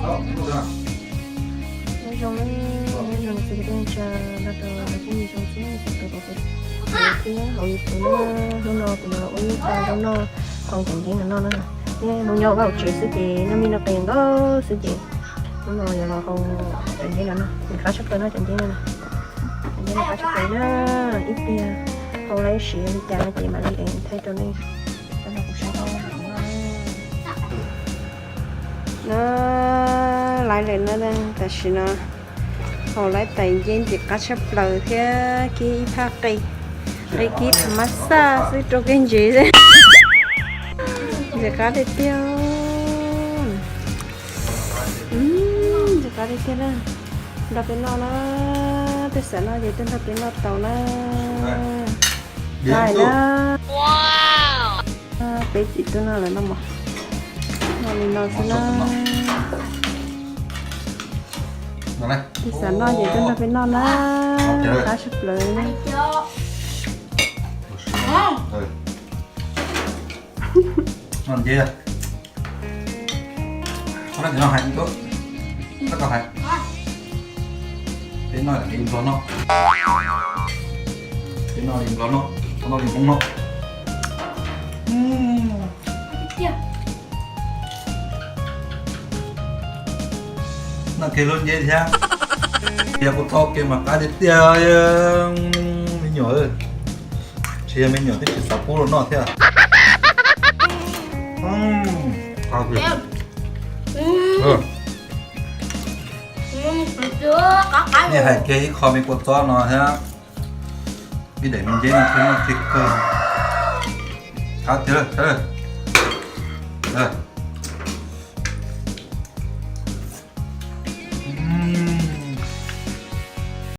Nyob zoo, nyob zoo txhua tus neej tsa, nrog rau phooj ywg txhua tus thiab hauv YouTube na. Hnub no kuv yuav los ua ib co zaub noj hau cov nceb no noj na. Neb hnub nyoog vaj hauv tsev xwb ces noj mij noj qe nkauj xwb ces hnub no yuav los hau cov nceb no noj, nws qab tshaj plaws no cov nceb no. Cov nceb no qab tshaj plaws na, ib pliag hau lawm siav li cas no ces mam li ev thaij rau nej. No, lawv lawm no, tam sim no hau lawm tais nceb ntxim qab tshaj plaws thiab kib ib phaj qe, qe kib thav mab xaj xwb rau kev ntsev xwb. Ntxim qab tiag tiag. Ntxim qab tiag tiag na. Nrog peb noj na, tej xav noj ces tuaj nrog peb noj tau na. Peb txiv tub noj lawm no mog. Noj li no xwb na. Tej xav noj ces tuaj nrog peb noj na. Qab tshaj plaws. Noj nceb, no hais ib tug, koj hais, peb noj li Nplog noj, peb noj li Nplog noj, koj noj li Hmoob noj. Noj kiag lub nceb thiab, yog kuv tau kiag mas qab tiag tiag. Me nyuam, tsis yog me nyuam twb tsis xav pub los noj thiab. Nej hais kiag ib qho me kua txob no thiab, ib daim me nceb no thiab noj kiag kawg. Qab tiag.